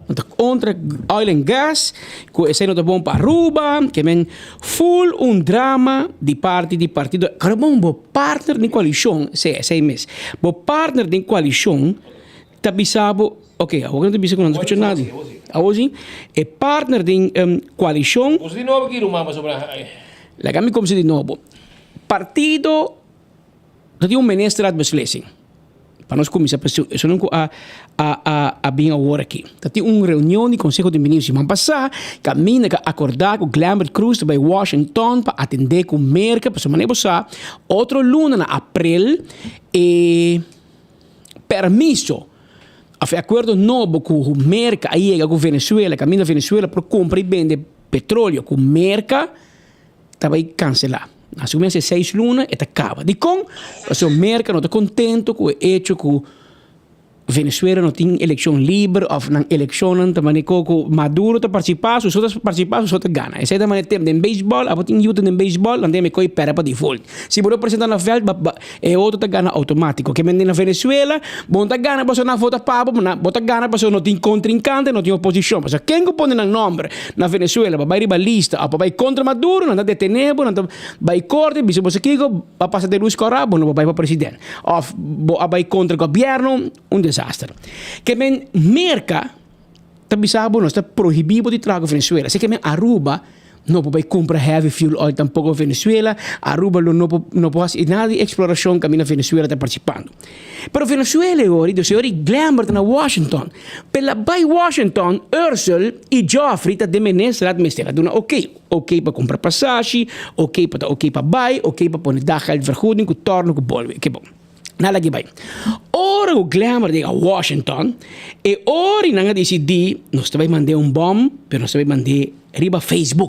Nan ta kontra oil and gas, ku esei no ta bon pa Aruba, ke men full un drama di parti di partido. Karo bon bo partner den koalishon, si esei mes, bo partner den koalishon ta bisa bo, ok awor nan ta bisa ku nan no ta skucha nada, awor si e partner den koalishon. Kumsa di nobo ki ruman pasobra. Laga mi kumsa di nobo. Partido ta tin un ministerraadbeslissing. Pa nos kuminsá pa esunnan ku a a a a bin awor aki. Ta tin un reunion di Konseho di Minister siman pasá kaminda ku a akordá ku Glenbert Croes ta bai Washington pa atendé ku Merka pasobra manera bo sa otro luna na aprel e permiso òf e akuerdo nobo ku Merka a yega ku Venezuela kaminda Venezuela por kumpra i bende petroleo ku Merka. Ta bai cancelá. Na su mes e seis luna e ta caba. Dicon? Pasobra Merca no ta contento cu e hecho cu Venezuela no tin eleccion liber of nan eleccionnan ta mane cu cu Maduro ta participa, su so ta participa, su so ta gana. Esey ta mane tem den baseball, abo tin yuta den baseball, nan tem e coy pera pa default. Si bo no presenta na veld, ba ba e otro ta gana automatico. Ke mende na Venezuela, bo no ta gana pasobra nan vota pa bo, bo ta gana pasobra no tin contrincante, no tin oposicion. Pasobra ken cu pone nan nomber na Venezuela pa bai riba lista of pa bai kontra Maduro, nan ta detené bo, nan ta bai korte, bisa bo kiko a pasa den lus kòrá, bo no por bai pa president. Of bo a bai kontra gobièrnu, un desaster. Ke men Merka ta bisa bo nos ta prohibí bo di traha ku Venezuela. Así ke men Aruba no por bai kumpra heavy fuel oil tampoko Venezuela, Aruba lo no por no por hasi nada di eksplorashon kaminda Venezuela ta partisipando. Pero Venezuela e ora, dus e ora i Glenber ta na Washington. Pela bai Washington, Ursel i Geoffrey ta den minister at mester a duna ok. Ok pa kumpra pasashi, ok pa ta ok pa bai, ok pa pone daggeldvergoeding ku torno ku bolbe. Ke bon. Nan lagi bai. Ora ku Glenber yega Washington, e ora i nan a disidí nos ta bai mand'é un bòm, pero nos ta bai mand'é riba Facebook.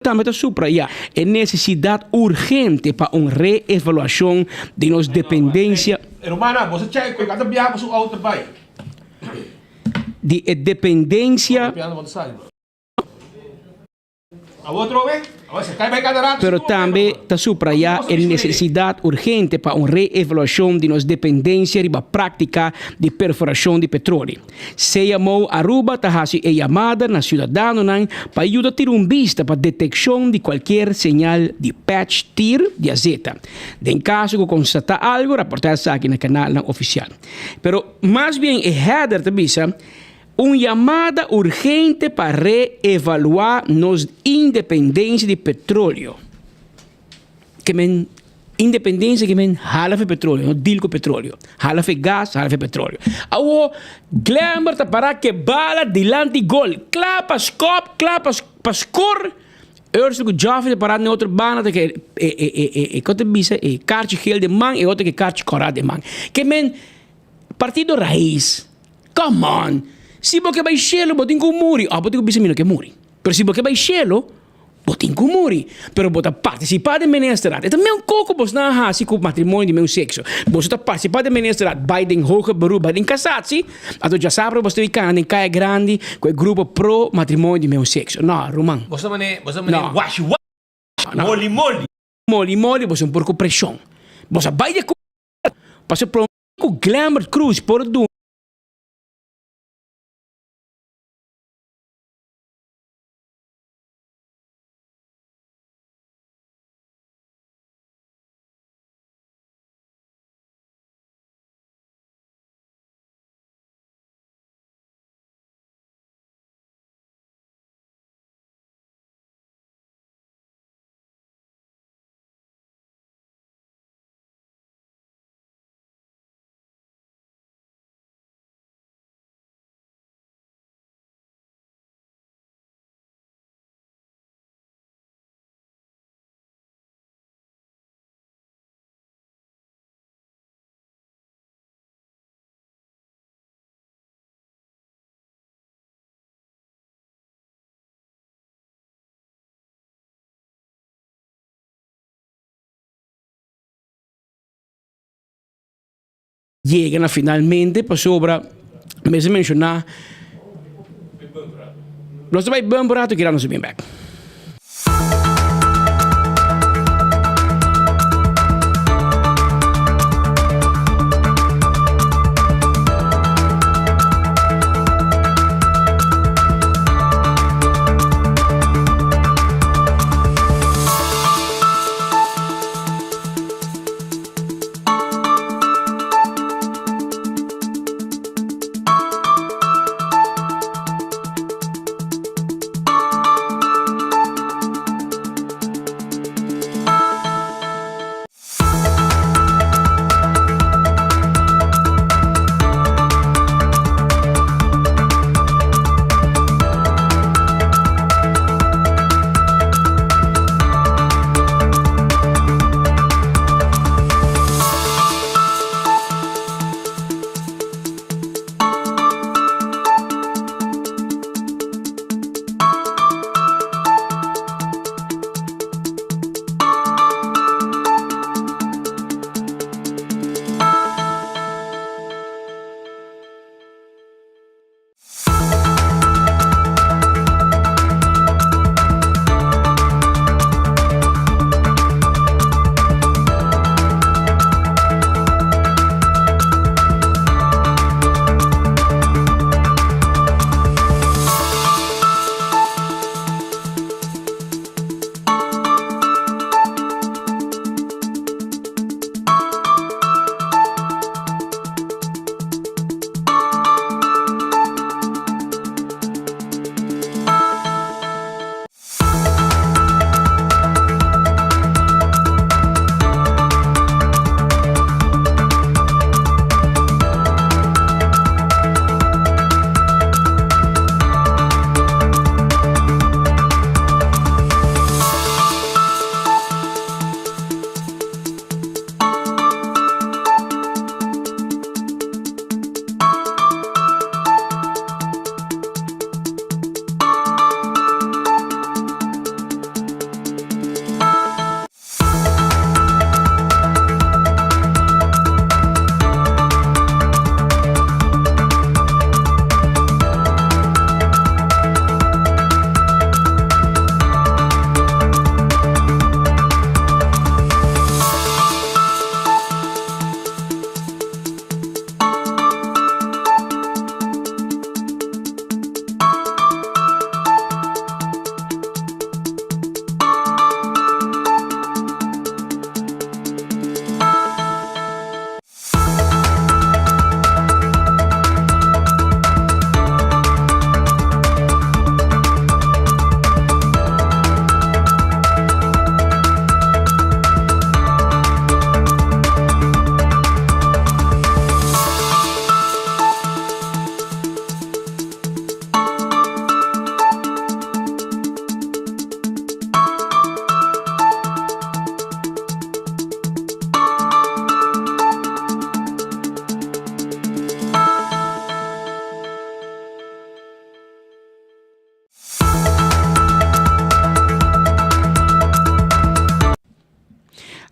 Tambe ta subrayá e nesesidat urgente pa un reevaluashon di nos dependensia. Di e dependensia. Pero tambe ta subrayá e nesesidat urgente pa un reevaluashon di nos dependensia riba práktika di perforashon di petroli. CMO Aruba ta hasi e yamada na siudadanonan pa yuda tira un bista pa detekshon di kualkier señal di patch tir di azeta. Den kaso ku konstatá algu, raportá esaki na kanalnan ofisial. Pero mas bien e header ta bisa. Un yamada urgente pa reevaluá nos independensia di petroleo. Ke men independensia ke men hala fe petroleo, no deal ku petroleo. Hala fe gas, hala fe petroleo. Awo Glenber ta pará ke bala dilanti gol. Kla pa skòp, kla pa pa skor. Ursel ku Geoffrey ta pará den otro banda ta ke e e e e e kon ta bisa e karchi gel den man e otro ke karchi kòrá den man. Ke men Partido Raiz, come on! Si bo ke bai shelu bo tin ku muri òf bo tin ku bisa mi no ke muri. Pero si bo ke bai shelu bo tin ku muri. Pero bo ta partisipá den ministerat. E ta meun koko bosnan a hasi ku matrimonio di meun sekso. Boso ta partisipá den ministerat, bai den hoger beroep, bai den kasatsi, anto djasabra bo ta bai kana den kaya grandi ku e grupo pro matrimonio di meun sekso. No, ruman. Boso ta mane, boso ta mane No. washi washi, moli moli. Moli moli, boso un por ku preshon. Boso a bai di akuerdo. Pasobra prome ku Glenbert Croes por duna. Yega na finalmente pasobra mester menciona nos ta bay bump un rato kira nos ta bin bek.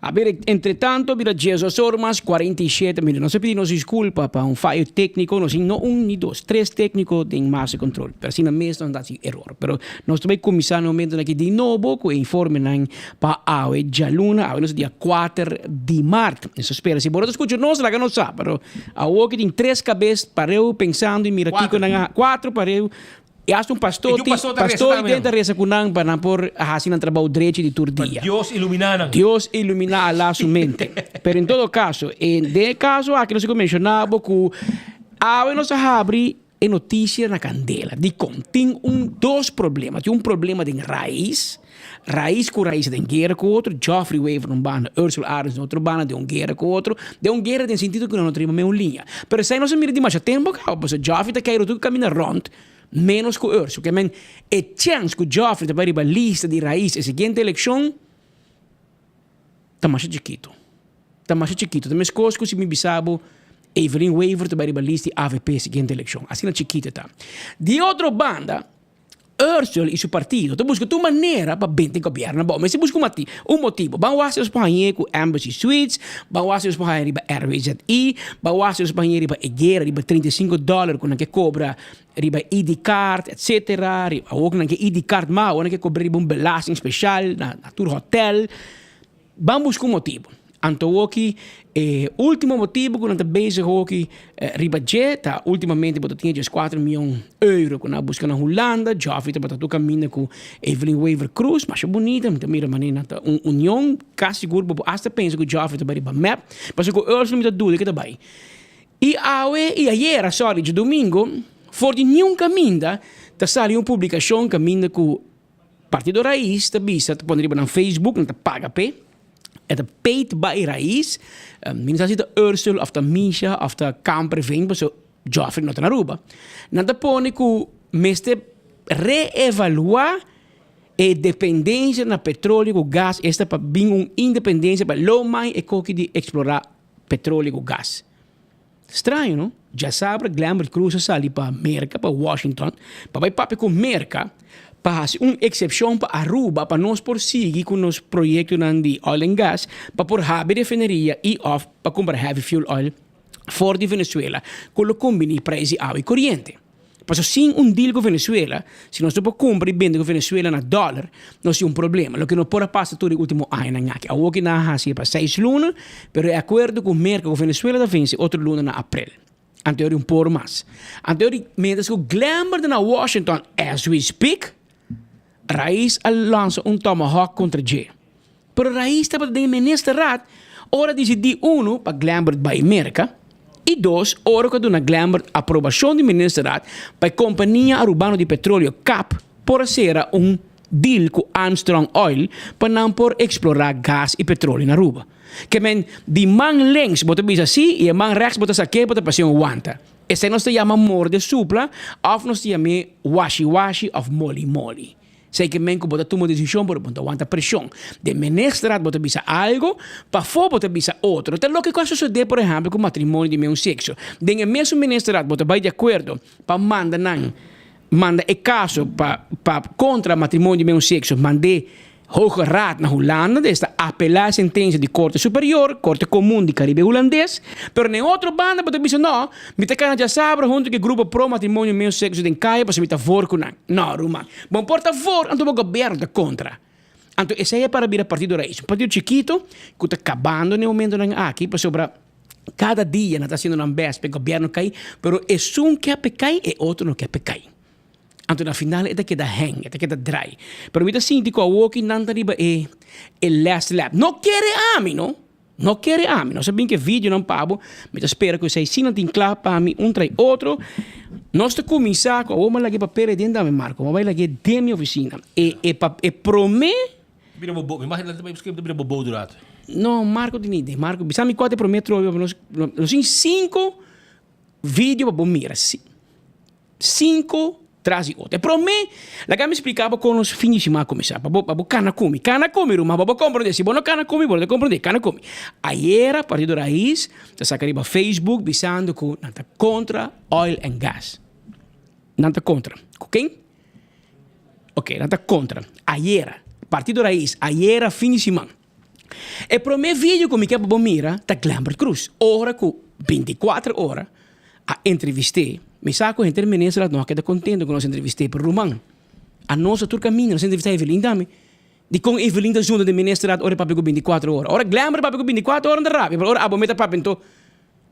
A ber, entretanto bira diesdos or mas 47 minuut. Nos a pidi nos disculpa pa un fayo tecnico, nos tin no un ni dos, tres tecnico den Master Control. Pero asina mes nos ta haci error. Pero nos ta bay cuminsa na momentonan aki di nobo cu e informenan pa awe djaluna, awe nos ta dia kuater di mart. Nos ta spera si bo no ta scucha nos, laga nos sa. Pero awo ki tin tres cabes pareu pensando y mira kico nan a, cuatro pareu. I hasta un pastor I tin un pastor ta resa pastor tambe den ta nan. resa ku nan pa nan por hasi nan trabou drechi di tur Pa dia. Dios iluminá nan. Dios iluminá Alá su mente. Pero en todo caso, en den e caso aki nos a menshoná bo ku awe nos a habri e notisia na kandela. Dikon? Tin un dos problema. Tin un problema den rais. Rais ku rais den guera ku otro, Geoffrey Wever un banda, Ursula Arends den otro banda den un guera ku otro, den un guera den sentido ku nan no ta riba meun liña. Pero esei nos a mira dimasha tempo kaba, pasobra Geoffrey ta keiru tur kaminda rònt ménos ku Ursula. Ke men e chèns ku Geoffrey ta bai riba lista di rais e siguiente elekshon ta masha chikitu. Ta masha chikitu. Ta meskos ku si mi bisa bo Evelyn Wever ta bai riba lista di avp e siguiente elekshon. Asina chikitu e ta. Di otro banda. Ursel i su partido ta buska tur manera pa benta e gobièrnu abou. Mester buska un mati, un motibu. Ban wak si nos por hañ'é ku Embassy Suites, ban wak si nos por hañ'é riba RWZI, ban wak si nos por hañ'é riba e guera riba 35 dòler ku nan ke kobra riba e ID card, etcetera. Riba awor ku nan ke ID card mas, awor nan ke kobra riba un belasting speshal na tur hotèl. Ban buska un motibu. Anto awoki e ultimo motibu ku nan ta bezig awoki riba dje ta ultimamente bo ta tin e dieskuater mion euro ku nan a buska na Hulanda. Geoffrey tabata tur kaminda ku Evelyn Wever Croes. Masha bunita, mi ta mira manera nan ta un union. Kasi sigur bo por asta pensa ku Geoffrey ta bai riba mep. Pasobra ku Ursula mi ta duda ke ta bai. I awe i ayera, sorry, djadumingu, for di niun kaminda ta sali un publikashon kaminda ku Partido Raiz ta bisa ta pone riba nan Facebook, nan ta paga p'e. E ta paid by Raiz. Mi no sa si ta Ursel of ta Misha of ta Kamperveen pasobra Geoffrey no ta na Aruba. Nan ta pone ku mester reevaluá e dependensia na petroleo ku gas esta pa bin un independensia pa lo mai e koki di eksplorá petroleo ku gas. Straño no? Djasabra Glenbert Croes a sali pa Merka, pa Washington, pa bai papia ku Merka pa hasi un eksepshon pa Aruba pa nos por sigui ku nos proyektonan di oil and gas pa por habri refineria i òf pa kumpra heavy fuel oil for di Venezuela ku lo kumbiní preis di awa i koriente. Pasobra sin un deal ku Venezuela, si nos no por kumpra i bende ku Venezuela na dòler, nos tin un problema. Loke no por a pasa tur e último añanan aki. Awor ki nan a hasi e pa seis luna, pero e akuerdo ku Merka ku Venezuela ta vense otro luna na aprel. Anto e ora un por mas. Anto e ora mientras ku Glenber ta na Washington as we speak, Raiz a lansa un tomahawk kontra dje. Pero Raiz tabata den e ministerraad ora disidí unu pa Glenbert bai Merka i dos ora ku a duna Glenbert aprobashon di ministerraad pa e kompania arubano di petroleo cap por a sera un deal ku Armstrong Oil pa nan por eksplorá gas i petroleo na Aruba. Ke men di man links bo ta bisa sí i e man rèks bo ta sa ke bo ta pas'é un wanta. Esei nos ta yama morde supla òf nos ta yam'é washi washi òf moli moli. Esei ke men ku bo ta tuma desishon pero bo no ta wanta preshon. Den ministerat bo ta bisa algu, pafó bo ta bisa otro. Ta loke ku a sosodé por ehèmpel ku matrimonio di meun sekso. Den e mesun ministerat bo ta bai di akuerdo pa manda nan manda e kaso pa pa kontra matrimonio di meun sekso mand'é Hoge Raad na Hulanda, des ta apelá e sentensia di Korte Superior, Korte Komun di Karibe Hulandes, pero na e otro banda bo ta bisa no, mi ta kana djasabra huntu ku e grupo pro matrimonio meun sekso den kaya pasobra mi ta voor ku nan. No, ruman. Bo por ta voor, anto bo gobièrnu ta kontra. Anto esei a para bira Partido Raiz, un partido chikito ku ta kabando na e momentonan aki pasobra kada dia nan ta hasiendo nan bèst pa e gobièrnu kai, pero esun ke a pe kai, e otro no ke a pe kai. Anto na final e ta keda hang, e ta keda drai. Pero mi ta sinti ku awoki nan ta riba e e last lap. No kere ami no, no kere ami. Nos a bin ku e videonan pa bo, mi ta spera ku esei si nan tin kla pa mi un trai otro. Nos ta kuminsá ku awor mi a laga e papel ei den dame Marco, mi a bai lag'é den mi ofisina. E e pa e promé. Bira bo bo, mi imagina nan ta bai buska bira bo bo durante. No, Marco tin idea. Marco, bisa mi kua ta e promé trobe pa nos, nos tin sinku video pa bo mira. Sinku tras di otro. E promé, laga mi splika bo kon nos fin di siman a kuminsá, pa bo pa bo kana ku mi. Kana ku mi, ruman, pa bo komprondé. Si bo no kana ku mi, bo no ta komprondé. Kana ku mi. Ayera Partido Raiz ta saka riba Facebook bisando ku nan ta kontra oil and gas. Nan ta kontra. Ku ken? Oké, nan ta kontra. Ayera, Partido Raiz, ayera fin di siman. E promé video ku mi ke pa bo mira ta Glenbert Croes ora ku bintikuater ora a entrevist'é. Mi sa ku henter minister no a keda kontento ku nos entrevist'é, pero ruman, anos a tur kaminda nos entrevistá Evelyn tambe. Dikon Evelyn ta zunda den ministerat ora e papia ku bintikuater ora? Ora Glenbert papia ku bintikuater ora nan ta rabia, pero ora abo mi ta papia anto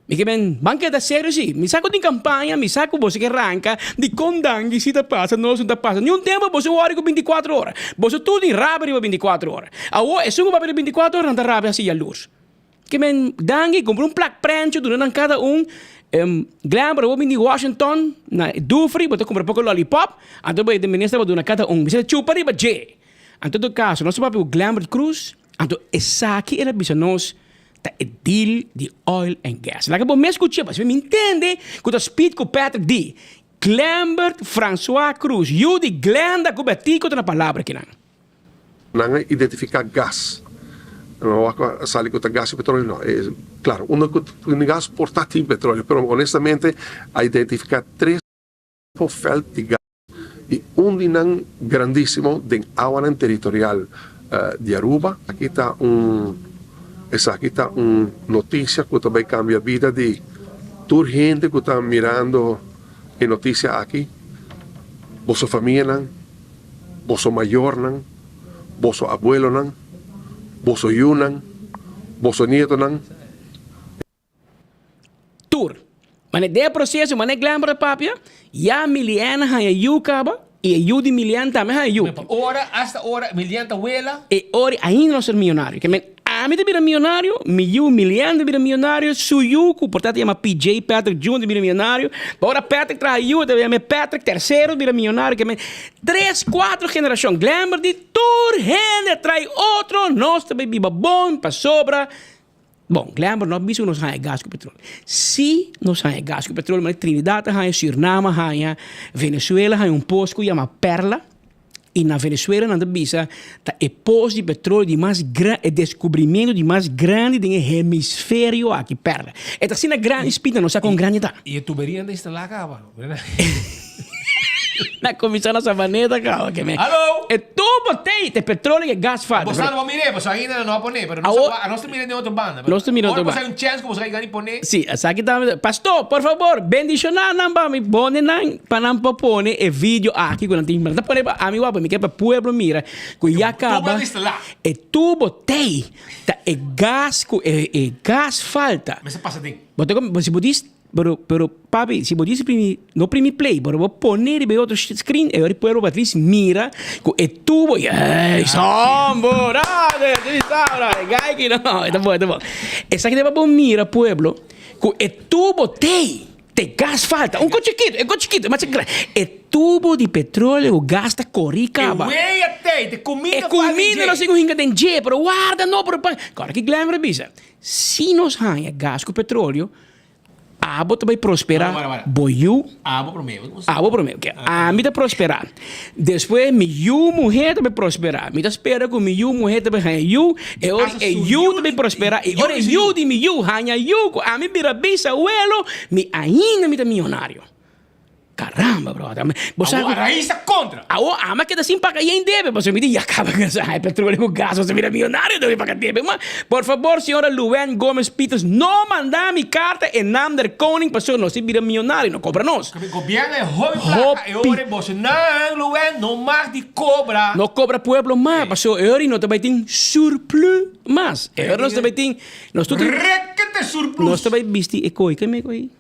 Mi ke men, ban keda serio si. Mi sa ku tin kampaña, mi sa ku boso ke ranka, dikon danki si ta pasa, nos no ta pasa. Niun tempu boso wòri ku bintikuater ora. Boso tur tin rabia riba bintikuater ora. Awor esun ku papia di bintikuater ora nan ta rabia hasi yalurs. Ke men, danki, kumpra un plak prenchi, duna nan kada un. Glenn, bo bin di Washington na Dufry, bo ta kumpra poko lollipop, anto bo e minister bo duna kada un. Mi sa chupa riba dje. Anto todo kaso, nos ta papia ku Glenbert Croes, anto esaki el a bisa nos. Ta e deal di oil and gas. Laga bo mes scucha pasobra mi intende cu ta speed cu Patrick di Glembert Francois Croes, yu di Glenda cu Betico ta na palabra kinan. Nan a identifica gas. Nan a wak a sali cu ta gas y petroleo. No, e claro, unda cu tin gas por ta tin petroleo, pero honestamente a identifica tres veld di gas. y un di nan grandisimo den awanan territorial di Aruba. Aki ta un esaki ta un noticia cu ta bay cambia bida di tur hende cu ta mirando e noticia aki, boso famianan, boso mayornan, boso abuelonan, boso yunan, boso nietonan. Tur. Mane den e proceso, mane Glenbert a papia, ya Milian a haña yu caba y e yu di Milian tambe a haña yu. Pa ora, hasta ora Milian ta wela. E ora ainda no ser miyonario. Ke men, ami ta bira miyonario, mi yu Milian ta bira miyonario, su yu cu por ta ta yama PJ Patrick Junior ta bira miyonario. Pa ora Patrick traha yu, e ta yama Patrick tercero ta bira miyonario. Ke men, tres, cuatro generacion. Glenbert di tur hende trae otro, nos ta bay biba bon pasobra Bon, Glenbrook no a bisa ku nos haña gas ku petrol. Si nos haña gas ku petrol, manera Trinidad a haña, Surinam a haña, Venezuela a haña un pos ku yama Perla, i na Venezuela nan ta bisa ta e pos di petrol di mas gran, e deskubrimiento di mas grandi den e hemisferio aki, Perla. E ta asina grandi, Spita, no sa kon grandi ta. I e tuberianan ta instalá kaba. Na kuminsá na Sabaneta kaba ke men. Hallo! E tubo tei, te petróleo i e gas falta. Boso no a mir'é, pasobra ainda nan no a poné, pero nos a nos ta mira den otro banda. Nos ta mira otro banda. Ora boso hay un chèns ku boso a yega di poné. Sí, esaki ta. Pastor, por fabor, bendishoná nan pa mi pone nan, pa nan por pone e video aki ku nan tin. Nan ta pone pa ami wak, mi ke pa pueblo mira ku ya kaba e tubo tei, ta e gas ku e gas falta. Mester pasa den. Bo ta si bo dis. Pero, pero, papi, si bo dici primi, no primi play, pero bo pone riba e otro screen, e ora e pueblo por at least mira cu e tubo, ey, sombo, brother, ti sa, brother, guy ki no, e ta bon, e ta bon. Esaki ta pa bo mira, pueblo, cu e tubo t'ey, t'e gas falta, un ko chikito, un ko chikito, mas grandi, e tubo di petroleo cu gas ta cori caba. E wea t'ey, t'e cuminda E falta den cuminda dje. no sigue hinca den dje, pero warda no, pero pan, ora ki Glenn a bisa, si nos haña gas cu petroleo, Abo ta bai prosperá, bo yu. Abo promé. Abo promé, oke. Ami ta prosperá. Despues mi yu muhé ta bai prosperá. Mi ta spera ku mi yu muhé ta bai haña yu, e ora e yu ta bai prosperá, i ora e yu di mi yu haña yu ku ami bira bisawelo, mi ainda mi ta miyonario. Caramba brother. Bo sa Awor Rais ta contra. Awor ama keda sin paga yen debe pasobra mi di ya caba cu esa hay petroleo cu gas bo ta bira millonario debe paga debe. Ma por favor señora Luann Gomez Pieters no manda mi carta en naam der koning pasobra nos ta bira millonario no cobra nos. Pasobra gobierno e hopi placa e ora e boso nan Luann no mag di cobra. No cobra pueblo mas pasobra e ora no ta bay tin surplus mas. E ora nos ta bay tin nos tur tin Rekete surplus. Nos ta bay bisti e kooi. Ke mi e kooi?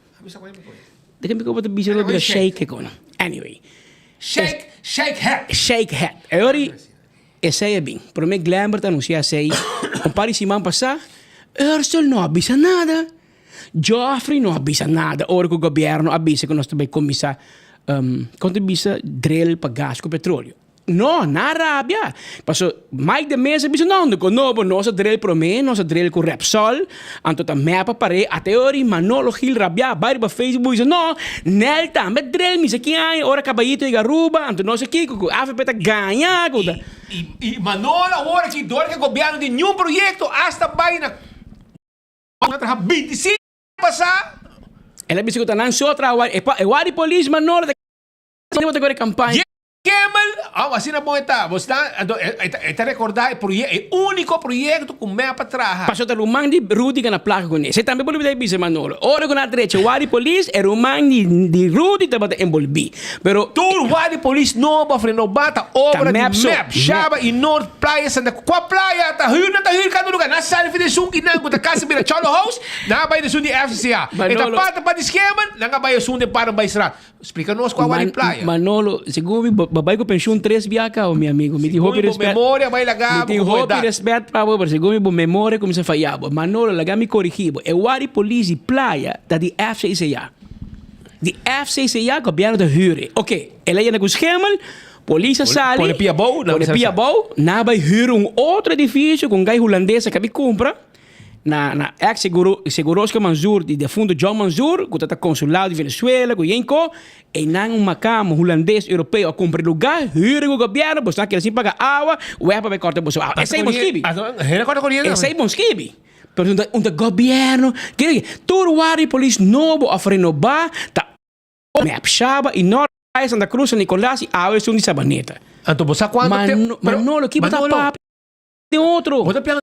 De ke mi kobo ta bisa lo bira shake kono. Anyway. Shake, shake head. Shake head. E ori esei a bin. Prome Glenbert a anuncia esei un par di siman pasa. Ursel no a bisa nada. Geoffrey no a bisa nada ora ku gobierno a bisa ku nos ta bai kuminsa kon ta bisa drill pa gas ku petroleo. No, nan a rabia. Paso Mike de Meza a bisa no, no konobo, nos a drill prome, nos a drill ku Repsol, anto ta mep a par'é, ata e ora Manolo Gil rabia, bai riba Facebook bisa no, Nel tambe a drill misa ki aña ora Cabayito yega Aruba, anto no sa kiko, ku avp ta gaña, ku ta. I Manolo awor aki dor ke gobièrnu tin niun proyekto asta bai na a traha 25 pasá. El a bisa ku ta nan so a traha e wari polis Manolo ta ta kore kampaña. Kemel, oh, asina bon e ta. Bo sta, anto e ta, e ta rekordá e proye, e úniko proyekto ku mep a traha. Pasobra ta ruman di Rudy gana plaka kuné. Esei tambe por olbidá di bisa Manolo. Ora ku nan a drecha wak di polis, e ruman di di Rudy tabata enbolbí. Pero. Tur wak di polis nobo òf renobá ta obra di mep, Shaba i Noord Playa Santa Cruz. Kua playa ta hür? Nan ta hür kada lugar. Nan sali for di esun ki nan ku ta kasi bira Cholo House, nan a bai di esun di FCCA. E ta parti pa di Schemen, nan a bai esun den Parambaisstraat. Splika nos kua wak di playa. Manolo, segun mi, bo bai ku penshun tres bia kaba, mi amigo. Mi tin hopi respet. Segun bo memoria bai laga bo ku bo edat. Mi tin hopi respet pa bo, pero segun mi bo memoria kuminsa faya bo. Manolo, laga mi korigi bo. E wak di polis di playa ta di FCCA. Di FCCA gobièrnu ta hür e. Oke, el a yena ku schemel, polis a sali. Pone pia abou, nan Pone pia abou, nan a bai hür un otro edifisio ku un gai hulandes a kabi kumpra. Na na ex seguro Segurosca Manzoor di defunto John Manzoor ku ta ta consulado di Venezuela ku yenko einan un makamo hulandes europeo a kumpra e luga hür ku gobierno boso a keda sin paga awa web a bai korta boso awa esei bon skibi esei bon skibi pero un ta un ta gobierno tur warda di polis nobo of renoba ta mep shaba i nor. Santa Cruz, San Nicolas y awe esun di Sabaneta. Anto bo sa cuanto tempo. Manolo, ki bo ta papia den otro? Bo ta pian.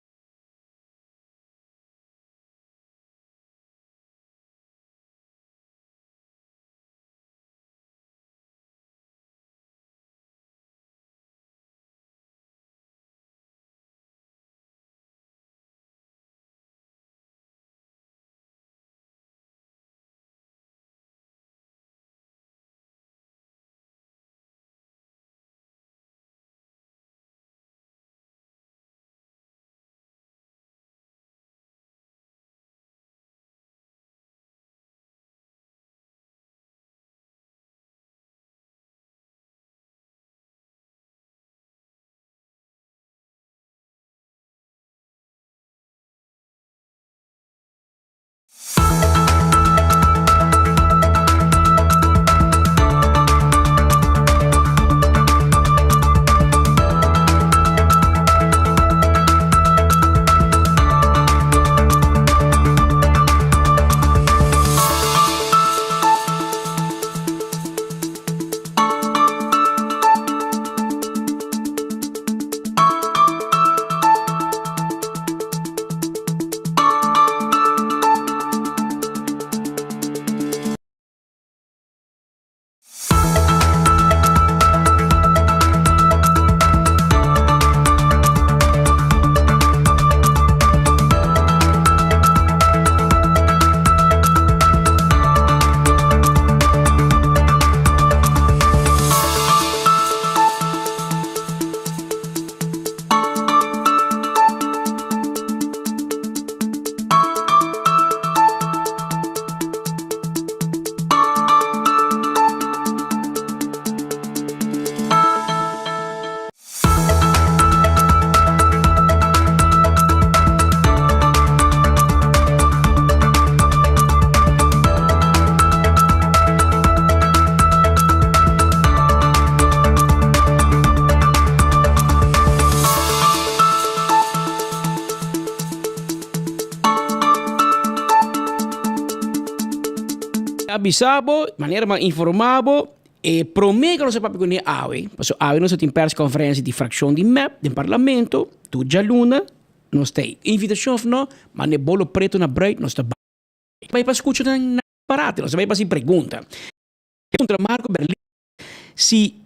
A bisa bo, manera mi a informa bo, e prome ku nos a papia kuné awe, pasobra awe nos a tin persconferencia di fraccion di mep den parlamento, tur djaluna nos ta ei. Invitacion of no, manda e bolo preto na bruid, nos ta bai pa scucha nan parate, nos ta bai pa haci pregunta. Puntra Marco Berlin si.